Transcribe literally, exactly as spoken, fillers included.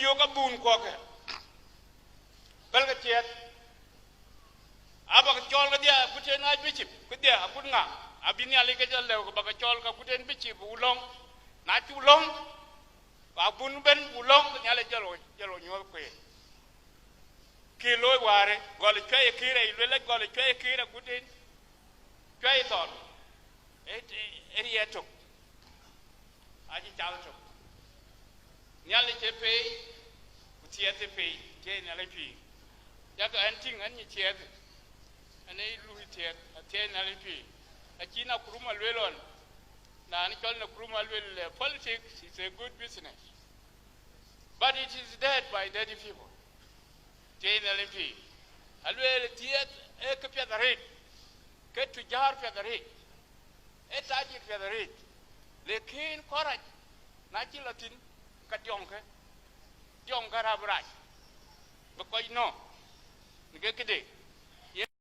Yök abun kuɔkë, pälkë thiëëth, abä ke cɔɔl kedhie agut en Archbishop, kedhie agut ŋa, abï Nhialic ke jɔ lëu, ke bä ke cɔɔl ke agut en Bishop, buk lɔ̈ŋ. Na cuk lɔ̈ŋ, abun ëbën buk lɔ̈ŋ, ke Nhialic jɔl wo, jɔl wo nyuɔ̈th kueen. Kë looi wäärë, gɔl cuɛi ë kër, ë luel, gɔl cuɛi ë kër agut en, cuɛi thɔn, ë, ë, ë riɛt tök, acï cath tök. Nhialic ë pei, ku thiëëth ë pei, thiëëc Nhialic pïïr. Yakë ɣɛn tïŋ, ɣɛn nyi thiëëth, ɣɛn ë lui thiëëth, athiëëc Nhialic pïïr. Acïn akurum aluel ɣɔn, raan cɔl Nkrumah aluel, eh, politics is a good business, but it is dead by dirty people. Thiëëc Nhialic pïïr. Aluel thiëëth ee kë piɛth arëët, ke tujar piɛth arëët, ee tajir piɛth arëët. Lakin kɔrac, na cï lɔ thïn, ka diɔŋkë, diɔŋkë rap rac, bï kɔc nɔ̈k, në ke këde.